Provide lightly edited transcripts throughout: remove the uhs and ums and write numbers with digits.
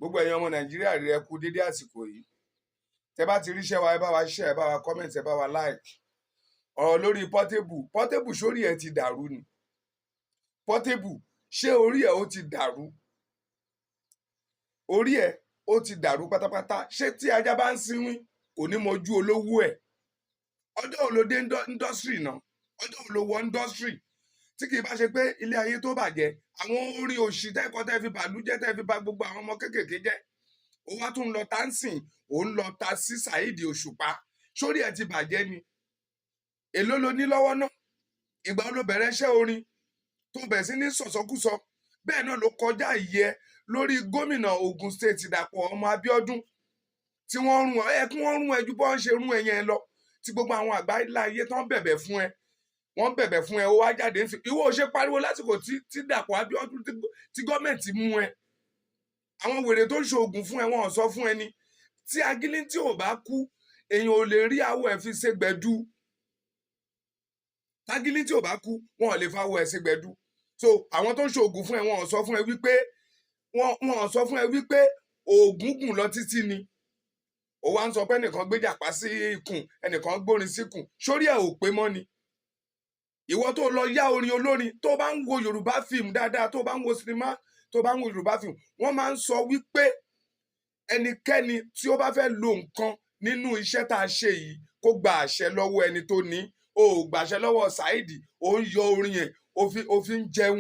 Gbogbo ẹ̀yin ọmọ Nàìjíríà rí, ẹ kú dédé àsìkò yìí. Tẹ bá ti ríṣẹ́ wa, ẹ bá wa share, ẹ bá wa comment, ẹ bá wa like. Ọ̀rọ̀ lórí Portable. Portable, sórí ẹ ti dàrú ni? Portable, ṣé orí ẹ ó ti dàrú? Orí ẹ ó ti dàrú pátápátá. Ṣé tí ajá bá ń sinwín, kò ní mọjú olówó ẹ̀? Ọjọ́ wo ló dé industry náà? Ọjọ́ wo ló wọ industry? Tí kì í bá ṣe pé ilé ayé tó bàjẹ́, àwọn orin òṣì tẹ́kọ̀ọ́ tẹ́ fi bàlújẹ́, tẹ́ fi bà gbogbo àwọn ọmọ kéékèèké jẹ́, ó wá tún lọ tánsìn, ó ń lọ ta sí Saheed Òṣùpá. Sórí ẹ ti bàjẹ́ ni? Èló ló ní lọ́wọ́ náà? Ìgbà wo ló bẹ̀rẹ̀ iṣẹ́ orin tó bẹ̀rẹ̀ sí ní sọ̀sọ́kúsọ? Bẹ́ẹ̀ náà ló kọjá ìyẹ lórí gómìnà Ogun State, Dàpọ̀ ọmọ Abíọ́dún, tí wọ́n rún ẹ, kí wọ́n rún ẹ ju bọ́ ń ṣe rún ẹ yẹn lọ, tí gbogbo àwọn àgbà ńlá ayé tán bẹ̀bẹ̀ fún ẹ, wọ́n bẹ̀bẹ̀ fún ẹ, ó wá jáde ń sìn. Ìwọ ò ṣe pariwo lásìkò tí Dàpọ̀ Abíọ́dún, tí gọ́ọ̀mẹ̀ntì mú ẹ? Àwọn wèrè tó ń ṣoògùn fún ẹ, wọn ò sọ fún ẹ ni. Tí Agílíntì ò bá kú, èèyàn ò lè rí awọ ẹ fi ṣe gbẹdú. Tágílíntì ò bá kú, wọn ò lè fa awọ ẹ ṣe gbẹdú. So àwọn tó ń ṣoògùn fún ẹ, wọn ò sọ fún ẹ wípé wọn ò sọ fún ẹ wípé oògùn gùn lọ títí ni. Ó wá ń sọ pé ẹnìkan gbé jàpá sí ikùn, ẹnìkan gbórin síkùn. Sórí ẹ ò pé mọ́ ni? Ìwọ tó lọ yá orin olórin, tó bá ń wo Yorùbá fíìmù dáadáa, tó bá ń wo sinimá, tó bá ń wo Yorùbá fíìmù, wọ́n máa ń sọ wípé ẹnikẹ́ni tí ó bá fẹ́ lo nǹkan nínú iṣẹ́ tá a ṣe yìí, kó gba àṣẹ lọ́wọ́ ẹni tó ní. O ò gbàṣẹ lọ́wọ́ Saheed, ó ń yọ orin yẹn, ó fi ń jẹun.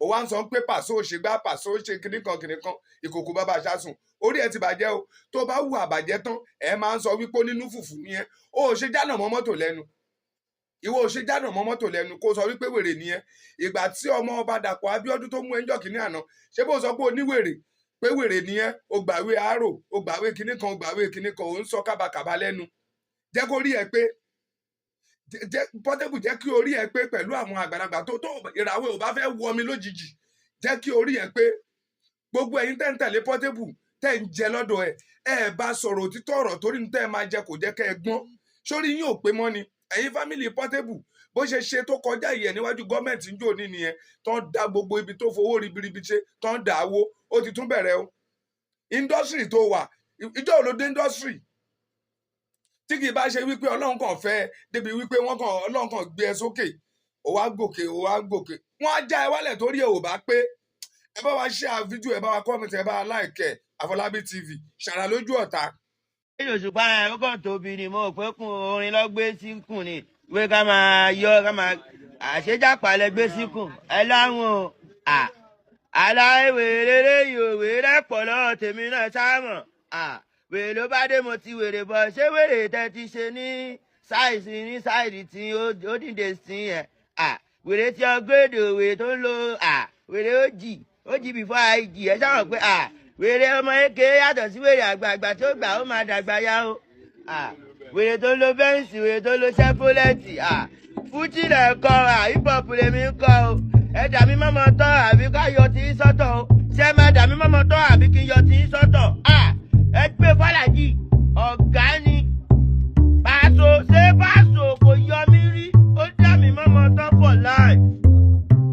Ó wá ń sọ pé Pàṣọ ò ṣe gbá, Pàṣọ ó ṣe kinní kan kinní kan, ìkòkò bàbá aṣáṣùn. Orí ẹ ti bàjẹ́ o. Tó bá wù àbàjẹ́ tán, ẹ máa ń sọ wípé ó nínú fùfú nìyẹn. Ó ò ṣe jánà mọ́ mọ́tò lẹ́nu. Ìwọ ò ṣe jánà mọ́ mọ́tò lẹ́nu kó sọ wípé wèrè nìyẹn. Ìgbà tí ọmọ ọba Dàpọ̀ Abíọ́dún tó mú ẹjọ́ kìíní àná, ṣé bó sọ pé oníwèrè, pé wèrè nìyẹn? O gbàwé àárò, o gbàwé kinní kan, o gbàwé kinní kan, ò ń sọ kábàkàbà lẹ́nu. Jẹ́ kó rí ẹ pé. Jẹ́ Portable, jẹ́ kí orí ẹ pé pẹ̀lú àwọn àgbàlagbà tó ìràwé ò bá fẹ́ wọ mi lójijì. Jẹ́ kí orí ẹ pé. Gbogbo ẹ̀yin tẹ́ ń tẹ̀lé Portable, tẹ́ ń jẹ lọ́dọ̀ ẹ̀, ẹ bá sọ̀rọ̀ òtítọ́ ọ̀rọ̀, torí ní tẹ́ ẹ máa jẹ kò jẹ́ kẹ́ ẹ gbọ́n. Sórí yín ò pé mọ́ ni? Ẹ̀yin family Portable, bó ṣe ṣe tó kọjá ìyẹn níwájú gọ́ọ̀mẹ̀ntì ń jò ní nìyẹn, tó ń da gbogbo ibi tó fowó ribiribi ṣe, tó ń dà á wó. Ó ti tún bẹ̀rẹ̀ o. Industry tó wà, ìjọ ò ló dé industry? Tí kì í bá ṣe wípé Ọlọ́run kàn fẹ́ débi wípé wọ́n kàn, Ọlọ́run kàn gbé ẹ sókè, ó wá gòkè, ó wá gòkè, wọ́n á já ẹ wálẹ̀ torí ẹ ò bá pé. Ẹ bá wa share fídíò, ẹ bá wa comment, ẹ bá wa like ẹ. Àfọlábí TV, ṣàrà lójú ọ̀tá. Òṣùpá yẹn, ó kàn tóbi ni. Mo rò pé kùn orin lọ gbé síkùn ni, pé ká máa yọ, ká máa àṣejápá lẹ gbé síkùn ẹ láwọn o. Aláìwèrè lẹ́yìn òwèrè pọ̀ lọ́wọ́ tèmi náà sáàmọ̀. Wèrè ló bá dé, mo ti wèrè bọ̀. Ṣé wèrè tẹ́ ti ṣe ní size ní side tí ó dìde sí yẹn? Wèrè tí upgrade, wèrè tó ń lo wèrè ó jì ó jì before IG. Ẹ sáwọn pé wèrè ọmọ eke yàtọ̀ sí wèrè àgbààgbà tó gbà ó máa dàgbà yá o. Wèrè tó ń lo Benz, wèrè tó ń lo Chevrolet. Fújì lẹ̀ kọ́, hip hop lèmi ń kọ́ o. Ẹ dà mí mọ́mọ́ tọ́ àbí ká yọ tí ń sọ́tọ̀ o? Ṣé ẹ máa dà mí mọ́mọ́ tọ́ àbí kí n yọ tí ń sọ́tọ̀? Ẹ gbé Fọlájì, ọ̀gá ni Pàṣọ. Ṣé Pàṣọ kò yọ mí rí? Ó dà mí mọ́mọ́ tọ́ for life.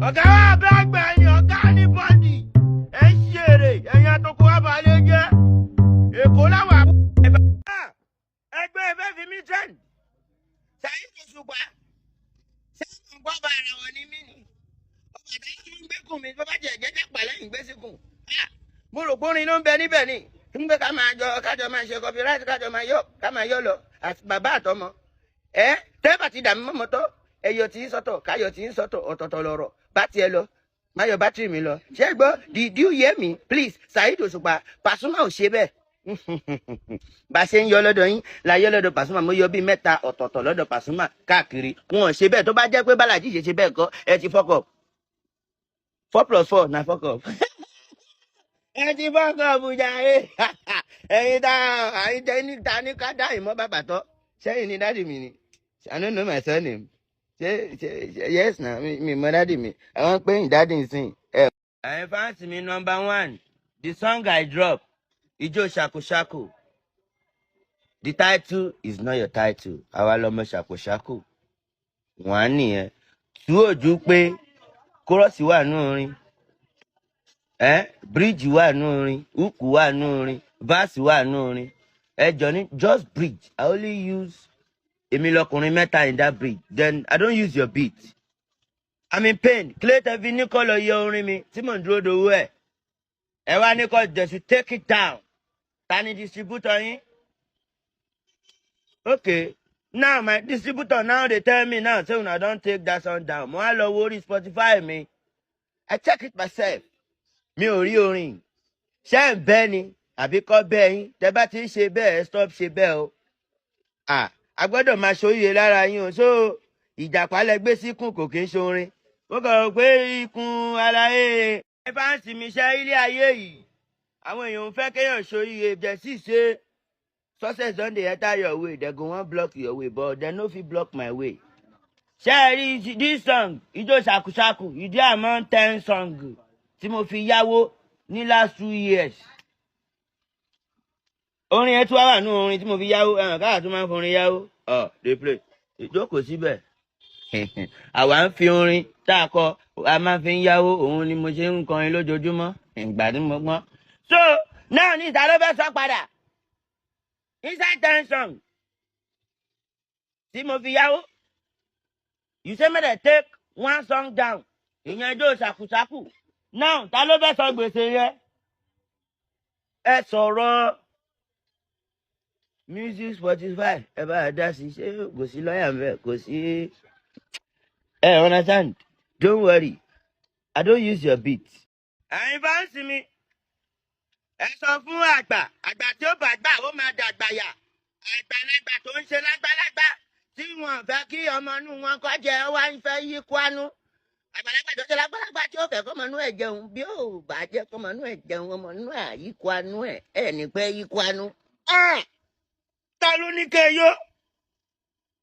Ọ̀gá wa bá gbà yín, ọ̀gá ní bọ́dì. Ẹ ń ṣeré, ẹ̀yin àtọkọ wa balẹ̀ jẹ́. Èkó láwọn àbúrò ẹgbẹ́ ẹ fẹ́ fi mí trend. Saheed Òṣùpá, ṣé mo gbọ́ bá ara wọn ní mí ni? Ọba àtàwọn tó ń gbé kùn mi, tó bá jẹ jẹjẹ pà lẹ́yìn gbé síkùn. Mo rò pórin ló ń bẹ níbẹ̀ ni, ń gbé ká máa jọ, kájọ máa ṣe copyright, kájọ máa yọ, ká máa yọ lọ àti bàbá àtọmọ. Ẹ tẹ́bà ti dàmí mọ́mọ́ tọ́, ẹyọ tí ń sọ́tọ̀, káyọ̀ tí ń sọ́tọ̀, ọ̀tọ̀ọ̀tọ̀ lọ̀rọ̀ bá tiẹ̀ lọ, má yọ bátìrì mi lọ. Ṣé ẹ gbọ́? Did you hear me, please? Saheed Òṣùpá, Pasuma ò ṣe bẹ́ẹ̀. Bá a ṣe ń yọ lọ́dọ̀ yín la yọ lọ́dọ̀ Pasuma. Mo yọ bíi mẹ́ta ọ̀tọ̀ọ̀tọ̀ lọ́dọ̀ Pasuma káàkiri, wọn ò ṣe bẹ́ẹ̀. Tó bá jẹ́ pé Bálàjì ṣe ṣe bẹ́ẹ̀ kọ́, ẹ ti fuck up. Four plus four na fuck up. Ẹ ti fuck up jàre. Ẹ̀yin tá ẹ̀yin tẹ́ ní ta ní ká dá ìmọ̀ bàbà tọ́ sẹ́yìn ní daddy mi ni. I no know my surname. Ṣé yes na mi mọ daddy mi, àwọn pé ní daddy nsìn. Ẹ̀yin fans mi, number one, the song I drop, Ijó Ṣàkóṣàkó. The title is not your title. Àwa lọmọ ṣàkóṣàkó. Wọ́n á nìyẹn. Tú ojú pé chorus wà nù orin. Ẹ bridge wà nù orin, hook wà nù orin, verse wà nù orin. Ẹ jọ ní just bridge. I only use èmi lọkùnrin mẹ́ta in that bridge. Then I don't use your beat. I'm in pain. Kílẹ̀ tẹ́ fi ní kọ́ lọ yẹ orin mi tí mò ń dúró dowó ẹ̀. Ẹ wá ní kọ́, they should take it down. Ta ni distributor yín? Okay. Now my distributor now dey tell me now say una don take that song down. Mo wá lọ wo orí Spotify mi. I check it myself. Mi ò rí orin. Ṣé ń bẹ́ ni? Àbí kọ́ bẹ́ẹ̀ yín? Tẹ bá ti ń ṣe bẹ́ẹ̀, ẹ stop ṣe bẹ́ẹ̀ o. Ah, a gbọ́dọ̀ máa ṣòye lára yín o. So ìjàpá lẹ gbé síkùn, kò kí ń ṣorin. Mo kàn rò pé ikùn aláyé. Ẹ bá ń sinmi iṣẹ́ ilé ayé yìí. Àwọn èèyàn ń fẹ́ kéèyàn ṣoríire jẹ́ sì ṣe. Success don dey enter your way, they go wan block your way, but they no fit block my way. Ṣé ẹ rí this song, Ijó Ṣàkúṣàkù, e dey among 10 song tí mo fi yáwó ní last 2 years. Orin yẹn tún wá wà nínú orin tí mo fi yáwó, ẹ̀hàn káà tún máa ń forin yáwó. Ọ̀ dey play. Ìjókòó síbẹ̀. Àwa ń fi orin tá a kọ, a máa fi ń yáwó, òun ni mo ṣe ń kọrin lójoojúmọ́. Ìgbà tí mo gbọ́n. So náà ní ìta ló fẹ́ sọ padà. Inside 10 song tí mo fi yáwó, you say make dem take one song down, ìyẹn Ijó Ṣàkúṣàkù. Now ta ló fẹ́ sọ gbèsè yẹn? Ẹ sọ̀rọ̀. Music Spotify, ẹ bá a dá sí. Ṣé kò sí lọ́ọ̀yà ń bẹ̀? Kò sí. Ẹ understand? Don't worry, I don't use your beat. Ẹ̀yin fans mi, ẹ sọ fún àgbà, àgbà tí ó bá gbà, ó máa dàgbà yà. Àgbàlagbà tó ń ṣe lágbàlagbà tí wọn fẹ́ kí ọmọ inú wọn kọ́ jẹ, ó wá ń fẹ́ yí kwánú. Àgbàlagbà tó ṣe lágbàlagbà tí ó fẹ́ kọ́mọ inú ẹ̀ jẹun, bí ó bá jẹ́ kọ́mọ inú ẹ̀ jẹun, ọmọ inú ẹ̀ yí kwánú, ẹ̀ ẹ̀ ní pẹ́ yí kwánú. Ah! Ta ló ní kẹ́ yó?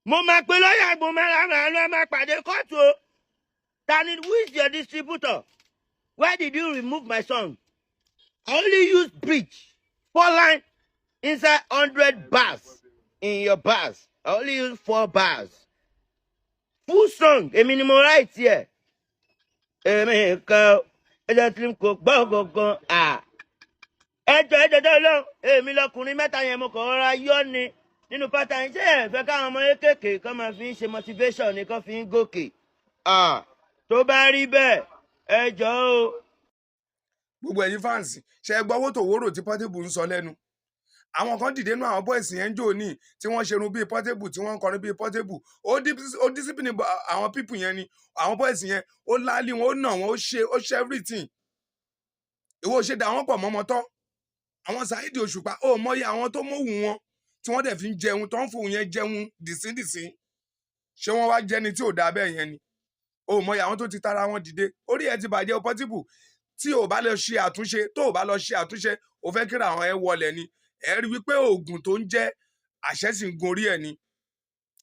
Mo máa pe lọ́ọ̀yà, mo máa ra àwọn máa pàdé kóòtù o. Ta ni? Who is your distributor? Why did you remove my song? I only use bridge, four line inside 100 bars. In your bars, I only use four bars. Full song, èmi ni mo write here. Èmi kan ẹjẹ tí kò gbọ́ gangan. Ẹjọ ẹjọ tó lọ, èmi lọkùnrin mẹ́ta yẹn, mo kàn rọra yọ ni nínú pátá yín. Ṣé ẹ fẹ́ káwọn ọmọ kéékèèké kan máa fi ń ṣe motivation ni, kán fi ń gòkè? Tó bá rí bẹ́ẹ̀, ẹ jọ̀ọ́ o. Gbogbo ẹ̀yin fans, ṣe é gbọ́ wótòwórò tí Portable ń sọ lẹ́nu? Àwọn kan dìde nú àwọn boys yẹn ń jò ní tí wọ́n ṣerun bíi Portable, tí wọ́n ń kọrin bíi Portable. Ó discipline àwọn people yẹn ni, àwọn boys yẹn, ó lálé wọn, ó nà wọn, ó ṣe everything. Ìwọ ṣe dà wọ́n pọ̀ mọ́mọ́ tọ́ àwọn Saheed Òṣùpá, ó mọyì àwọn tó mọ̀wù wọn tí wọ́n dẹ̀ fi ń jẹun, tó ń fòun yẹn jẹun dìsíndìsín. Ṣé wọ́n wá jẹ́ni tí ò dáa bẹ́ẹ̀ yẹn ni? Ó mọyì àwọn tó ti tara wọn dìde. Orí ẹ ti bàjẹ́ o, Portable. Tí ò bá lọ ṣe àtúnṣe, tó ò bá lọ ṣe àtúnṣe, ò fẹ́ kíra àwọn ẹ wọlẹ̀ ni. Ẹ rí wípé oògùn tó ń jẹ́ àṣẹ sì ń gun orí ẹ ni.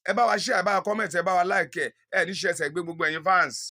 Ẹ bá wa share, ẹ bá wa comment, ẹ bá wa like. Ẹ ní ṣe ẹsẹ̀ gbé, gbogbo ẹ̀yin fans.